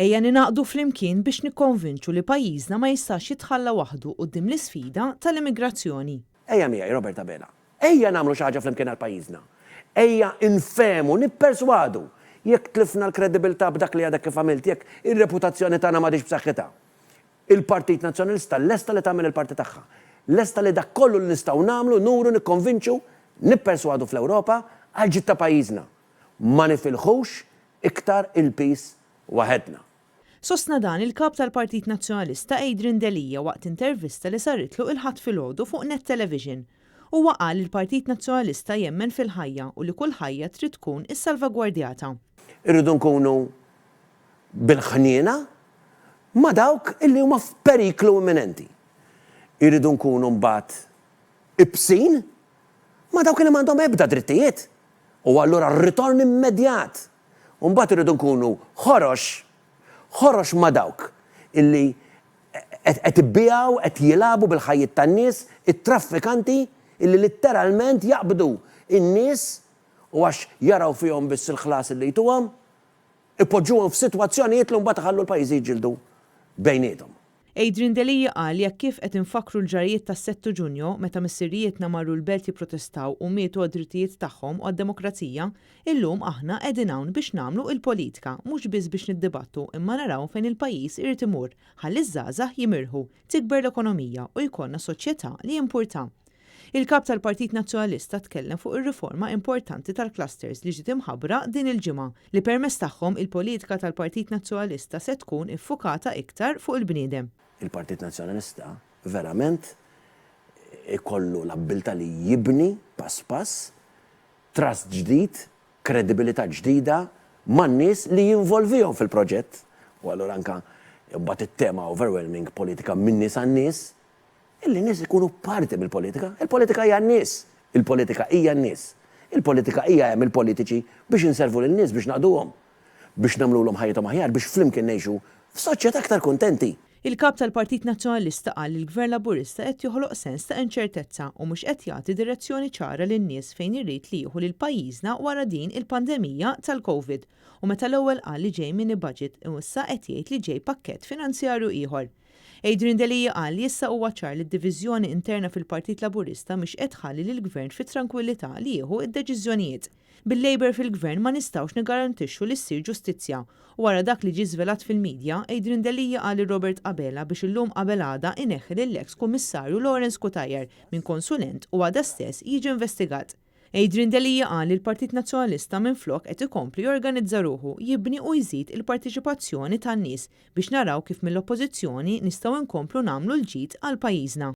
Ejja ningħaqdu flimkien biex nikkonvinċu li pajjiżna ma jistax jitħalla waħdu quddiem l-isfida tal-immigrazzjoni. Ejja miegħi, Robert Abela. Ejja nagħmlu xi ħaġa flimkien għal pajjiżna. Ejja nfehmu, nipperswadu. Jekk tlifna l-kredibilità b'dak li għadek kif għamilt, jekk ir-reputazzjoni tagħna m'għadhiex b'saħħitha. Il-Partit Nazzjonalista lesta li tagħmel il-parti tagħha. Lesta li dak kollu li nistgħu nagħmlu, nuru, nikkonvinċu, nipperswadu fl-Ewropa għall-ġid ta' pajjiżna. Ma nifilħux iktar il-piż waħedna. Sostna dan il-Kap tal-Partit Nazzjonalista Adrian Delia waqt intervista li saritlu il-Ħadd filgħodu fuq Net Television. Huwa qal li l-Partit Nazzjonalista jemmen fil-ħajja u li kull ħajja trid tkun issalvagwardjata. Irridu nkunu bil-ħniena ma' dawk illi huma f'periklu imminenti. Irridu nkunu mbagħad ibsin ma' dawk illi m'għandhom ebda drittijiet. U allura r-ritorn immedjat U mbagħad irridu nkunu ħorox, ħorox ma' dawk illi qed ibigħu, qed jilagħbu bil-ħajjiet tan-nies, it-traffikanti illi litteralment jaqbdu n-nies u għax jaraw fihom biss il-ħlas illi jtuhom, ipoġġuhom f'sitwazzjonijiet li mbagħad iħallu l-pajjiżi jiġġieldu bejniethom. Adrian Delia qal li hekk kif qed infakkru l-ġrajjiet tas-Settu Ġunjo, meta missirijietna marru l-Belt jipprotestaw u mietu għad-drittijiet tagħhom u għad-demokrazija, illum aħna qegħdin hawn biex nagħmlu il-politika, mhux biss biex niddibattu imma naraw fejn il-pajjiż irid imur ħalli ż-żgħażagħ jimirħu, tikber l-ekonomija u jkollna soċjetà li jimpurtha. Il-Kap tal-Partit Nazzjonalista tkellem fuq ir-riforma importanti tal-clusters li ġiet imħabbra din il-ġimgħa, li permezz tagħhom il-politika tal-Partit Nazzjonalista se tkun iffukata iktar fuq il-bniedem. Il-Partit Nazzjonalista verament ikollu l-abbiltà li jibni pass pass trust ġdid, kredibilità ġdida man-nies li jinvolvihom fil-proġett u allura anke imbagħad it-tema overwhelming politika min-nies għan-nies Illi n-nies ikunu parti mill-politika. Il-politika hija n-nies. Il-politika hija n-nies. Il-politika hija hemm il-politiċi biex inservu lin-nies, biex naqduhom, biex nagħmlulhom ħajjithom aħjar, biex flimkien ngħixu f'soċjetà aktar kuntenti. Il-Kap tal-Partit Nazzjonalista qal li l-Gvern Laburista qed joħloq sens ta' inċertezza u mhux qed jagħti direzzjoni ċara lin-nies fejn irid li jieħu lil pajjiżna wara din il-pandemija tal-Covid u meta l-ewwel qal li ġej mini budget u issa qed jgħid li ġej pakkett finanzjarju ieħor. Adrian Delia qal li issa huwa ċar li d-diviżjoni interna fil-Partit Laburista mhix qed tħalli lill-Gvern fit-trankwillità li jieħu d-deċiżjonijiet. Bil-Labour fil-Gvern ma nistgħux niggarantixxu li ssir ġustizzja. U wara dak li ġie żvelat fil-media, Adrian Delia qal lil Robert Abela biex illum qabel għada ineħħi lill-eks Kummissarju Lawrence Cutajar minn konsulent u għada stess jiġi investigat. Adrian Delia qal li l-Partit Nazzjonalista minflok qed ikompli jorganizza ruħu, jibni u jżid il-parteċipazzjoni tan-nies biex naraw kif mill-Oppożizzjoni nistgħu nkomplu nagħmlu l-ġid għal pajjiżna.